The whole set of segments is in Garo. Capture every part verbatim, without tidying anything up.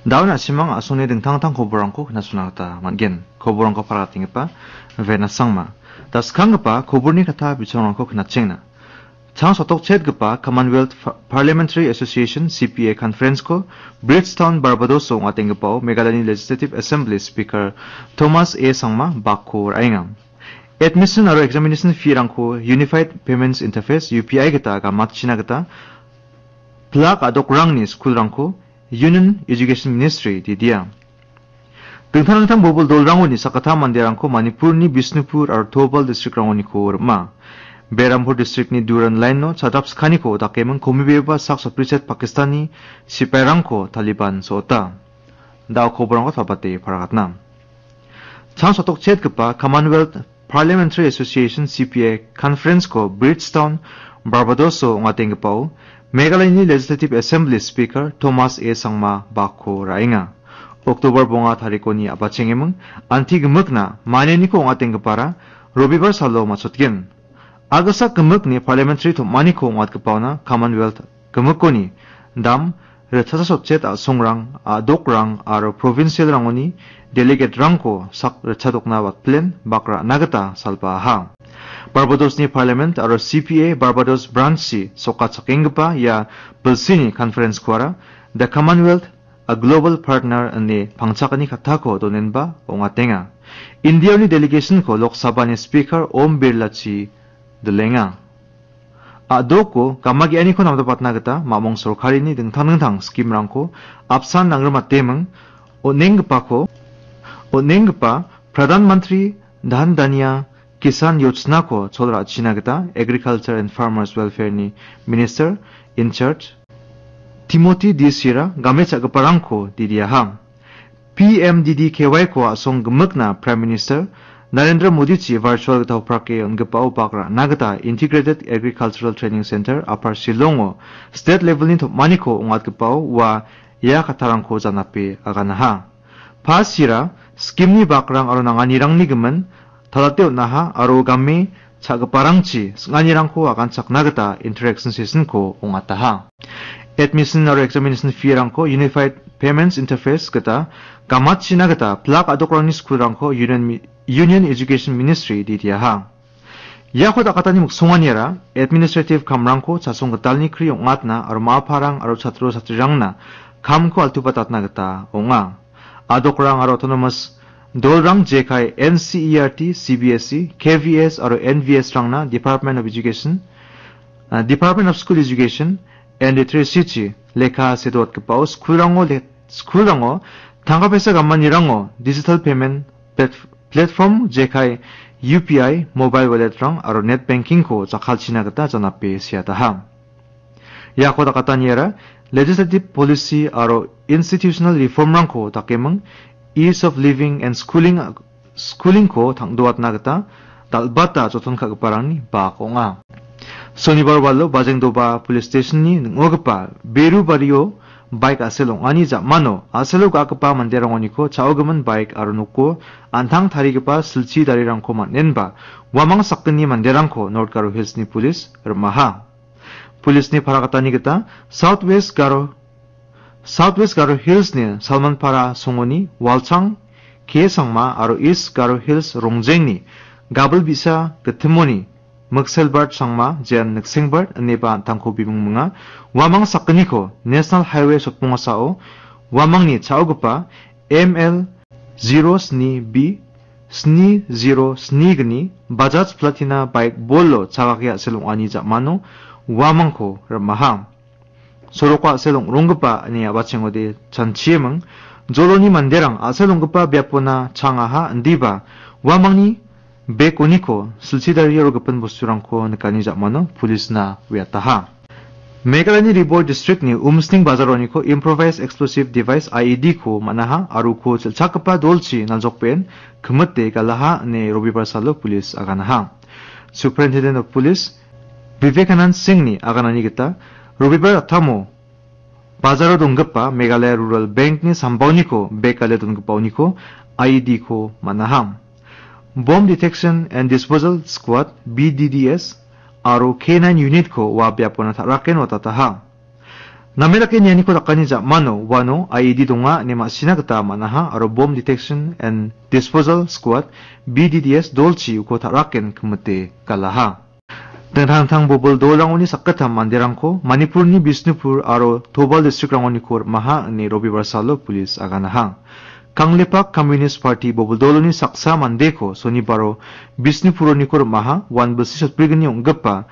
Dao na·simang a·songni dingtang dingtang koborrangko knasona gita man·gen. Koborrangko paragatenggipa Vena Sangma. Daskanggipa koborni kata bichongrangko knatchengna. Chang sotokchetgipa Commonwealth Fa-, Parliamentary Association, C P A, Conference-ko Bridgetown, Barbados-o ong·atenggipao Meghalayani Legislative Assembly Speaker Thomas A Sangma bakko ra·enga. Admission aro examination fee-rangko Unified Payments Interface, U P I, gita gamatchina gita pilak a·dokrangni skulrangko Union Education Ministry didia. Dingtang dingtang bobol dolrangoni sakgittam manderangko Manipurni Bishnupur aro Thoubal districtrangoniko rim·a. Berhampur districtni Duran Line-o chadapskaniko dakeming komibeba sak sotbrichet Pakistani sipairangko Taliban so·ota. Dao koborrangko talbate paragatna. Chang sotokchetgipa Commonwealth Parliamentary Association, C P A, Conference-ko Bridgetown, Barbados-o ong·atenggipao Meghalayani Legislative Assembly Speaker Thomas A Sangma bakko ra·enga. October bonga tarikoni a·bachengeming anti gimikna manianiko ong·atenggipara Robibar salo matchotgen. Agilsak gimikni parliamentary tom·aniko ong·atgipaona Commonwealth gimikoni dam ritchasa sotchet a·songrang, a·dokrang aro provincial-rangoni delegate-rangko sak ritchadokna watplen bak ra·na gita salbaaha. Barbadosni Parliament aro C P A Barbados Branch-chi sokachakenggipa ia bilsini conference-koara The Commonwealth, a Global Partner ine pangchakani katako donenba ong·atenga. Indiaoni delegation-ko Lok Sabhani Speaker Om Birla-chi dilenga. A·doko gama ge·aniko namdapatna gita mamong sorkarini dingtang dingtang scheme-rangko apsan nanggrimateming on·enggipako, on·enggipa Pradhan Mantri Dhan Dhanya Kisan Yojana-ko chol ra·china gita Agriculture and Farmers Welfare-ni Minister in charge Timothy D Sira game cha·giparangko didiaha. P M D D K Y-ko a·song gimikna Prime Minister Narendra Modi-chi virtual gita oprake on·gipao bak ra·na gita Integrated Agricultural Training Center, Upper Shillong-o state level-ni tom·aniko ong·atgipao ua ia kattarangko janape aganaha. Pasira, scheme-ni bakrang aro nanganirangni gimin, talate on·aha aro game cha·giparangchi sing·anirangko aganchakna gita interaction session-ko ong·ataha. Admission aro examination fee-rangko Unified Payments Interface gita gamatchina gita pilak a·dokrangni skulrangko Union Mi-, Union Education Ministry didiaha. Iako dakatani miksonganiara administrative kamrangko chasong gitalni kri ong·atna aro ma·aparang aro chatro chatrirangna kamko altubatatna gita ong·a. A·dokrang aro autonomous dolrang jekai N C E R T, C B S E, K V S aro N V S-rangna Department of Education, ah, Department of School Education and Literacy-chi lekka sedoatgipao skulrango le-, skulrango tangka paisa gamanirango digital payment plat-, platform jekai U P I, mobile wallet-rang aro net banking-ko jakkalchina gita janape seataha. Iako dakataniara legislative policy aro institutional reform-rangko dakeming ease of living and schooling, schooling-ko tang·doatna gita dal·bata joton ka·giparangni bak ong·a. Sonibar walo Bajengdoba Police Station-ni ning·ogipa Beru bario bike a·sel ong·ani ja·mano a·selo ga·gipa manderangoniko cha·ogimin bike aro noko an·tang tarigipa silchi darirangko man·enba uamang sakgni manderangko North Garo Hills-ni police rim·aha. Police-ni paragatani gita South West Garo, South West Garo Hills-ni Salmanpara songoni Walchang K Sangma aro East Garo Hills Rongjengni Gabil Bisa Gitimoni Mikselbert Sangma, Jen Niksengbert ineba an·tangko bimung minga. Uamang sakgniko National Highway sotpongasao uamangni cha·ogipa M L zero sni B sni zero sni gni Bajaj Platina bike bolo chagake a·sel ong·ani ja·mano uamangko rim·aha. Soroko a·sel ong·ronggipa ine a·bachengode chanchieming. Joloni manderang a·sel ong·gipa biapona changaha indiba uamangni bek uniko silchi dario gipin bosturangko nikani ja·mano police-na uiataha. Meghalayani Ri Bhoi District-ni Umsning bajaroniko Improvised Explosive Device, I E D-ko man·aha aro uko chel·chakgipa dolchi naljokbeen kimite galaha ine Robibar salo police aganaha. Superintendent of Police Vivekanand Singh-ni aganani gita Robibar a·tamo bajaro donggipa Meghalaya Rural Bank-ni sambaoniko bek gale dongipaoniko I E D-ko man·aha. Bomb Detection and Disposal Squad, B D D S, aro K nine unit-ko ua biapona ta·raken watataha. Name dake nianiko dakani ja·mano uano I E D donga ine ma·sina gita man·aha aro Bomb Detection and Disposal Squad, B D D S, dolchi uko ta·raken kmite galaha. Dingtang dingtang bobil dolrangoni sakgittam manderangko Manipurni Bisnupur aro Thoubal districtrangoniko rim·aha ine Robibar salo police aganaha. Kanglepak Communist Party bobil doloni saksa mandeko sonibaro Bisnupuroniko rim·aha, uan bilsi sotbrigni ong·gipa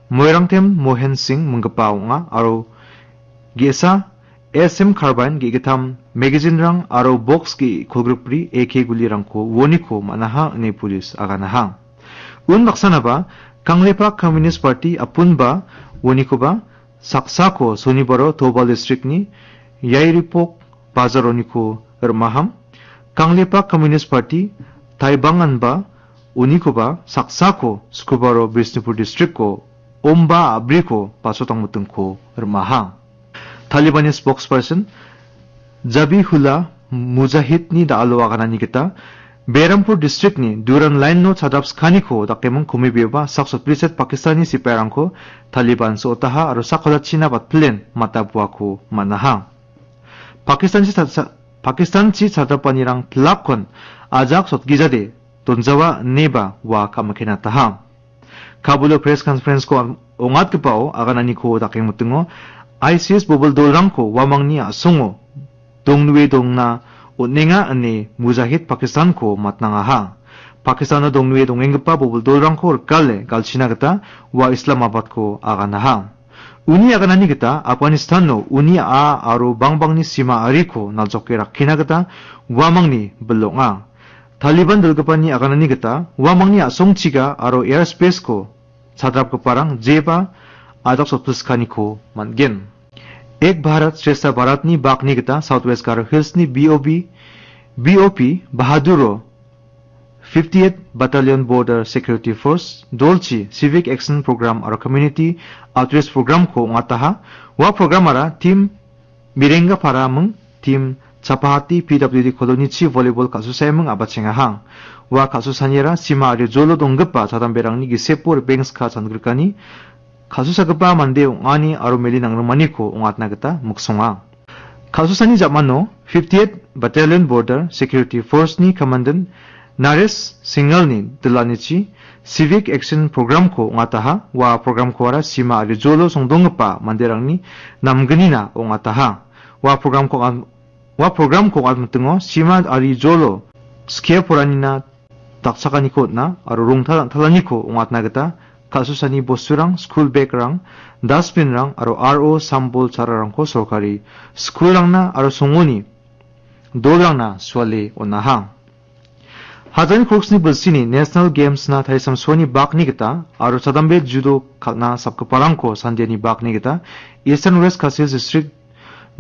Moirangtem Mohen Singh minggipa ong·a aro ge·sa S M carbine, ge·gittam magazinrang aro box ge·e kolgrikbri A K gulirangko uoniko man·aha ine police aganaha. Unbaksanaba Kanglepak Communist Party apunba uonikoba saksako sonibaro Thoubal districtni Yairipok bazaroniko rim·aham. Kanglepak Communist Party taibanganba unikoba saksako skrubaro Bisnupur districtko omba a·briko basotangmitingko rim·aha. Talibanni spokesperson Zabihullah Mujahidni da·alo aganani gita Berampur districtni Duran Line-o chadrapskaniko dakeming komibeba sak sotbriset Pakistanni sipairangko Taliban so·otaha aro sak kolachina batpilen mata buako man·aha. Pakistanchi cha-, cha-, Pakistanchi chadrapanirang pilakkon ajak sotgijade donjawa ineba ua ka·mikenataha. Kabulo press conference-ko ong-, ong·atgipao agananiko dakengmitingo ISIS bobil dolrangko uamangni a·songo dongnue dongna on·enga ine Mujahid Pakistanko matnangaha. Pakistano dongnue dongenggipa bobil dolrangko rikale galchina gita ua Islamabadko aganaha. Uni aganani gita Afghanistano uni a·a aro bangbangni sima ariko naljoke rakkina gita uamangni bil ong·a. Taliban dilgipani aganani gita uamangni a·songchiga aro airspace-ko chadrapgiparang jeba ajak sotpilskaniko man·gen. Ek Bharat Shreshtha Bharatni bakni gita South West Garo Hills-ni B O B, B O P Bahaduro fifty-eighth Battalion Border Security Force dolchi Civic Action Program aro Community Outreach Program-ko ong·ataha. Ua programara Team Mirengapara ming, Team Chapahati P W D Colony-chi volleyball ka·susaeming a·bachengaha. Ua ka·susaniara sima aro jolo donggipa chadamberangni gisepo ripengska changrikani ka·susagipa mande ong·ani aro meli nangrimaniko ong·atna gita miksonga. Ka·susani ja·mano fifty-eighth Battalion Border Security Force-ni Commandant Naresh Singhal-ni dilanichi Civic Action Program-ko ong·ataha. Ua program-koara sima aro jolo songdonggipa manderangni namgnina ong·ataha. Ua program-ko an-, ua program-ko an·mitingo sima aro jolo skie poranina dakchakaniko on·a aro rongtal an·talaniko ong·atna gita ka·susani bosturang, skul bag-rang, dustbin-rang aro R O sambol chararangko sorkari skulrangna aro songoni dolrangna suale on·aha. Hajani korksni bilsini National Games-na tarisamsoani bakni gita aro chadambe judo kal·na sapgiparangko Sunday-ni bakni gita Eastern West Khasi Hills District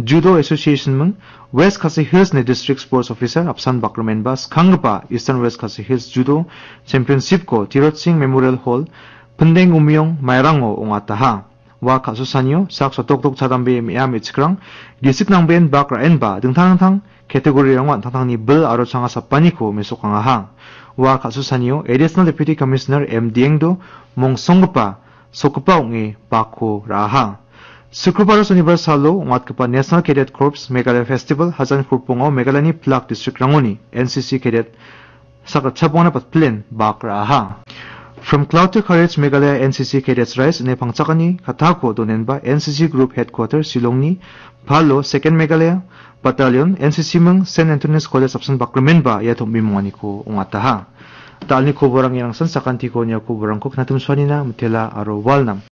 Judo Association ming West Khasi Hills-ni District Sports Officer apsan bakrimenba skanggipa Eastern West Khasi Hills Judo Championship-ko Tirot Singh Memorial Hall, Pindeng Umiong, Mairango ong·ataha. Ua ka·susanio sak sotokdok chadambe me·a me·chikrang gisik nangben bak ra·enba dingtang dingtang category-rango an·tangtangni bil aro changa sapaniko mesokangaha. Ua ka·susanio Additional Deputy Commissioner M Diengdo mongsonggipa sokgipa ong·e bakko ra·aha. Sukrubaro sonibar salo ong·atgipa National Cadet Corps Meghalaya Festival Hajan Kurpongao Meghalayani pilak district-rangoni N C C cadet sakgitchabongna batpilen bak ra·aha. From Cloud to Courage Meghalaya N C C Cadets Rise ine pangchakani katako donenba N C C Group Headquarter Shillongni palo Second Meghalaya Battalion N C C ming Saint Anthony's College apsan bakrimenba ia tom·bimonganiko ong·ataha. Dalni koborang iarangsan sakantiko nia koborangko knatimsoanina mitela aro walnam.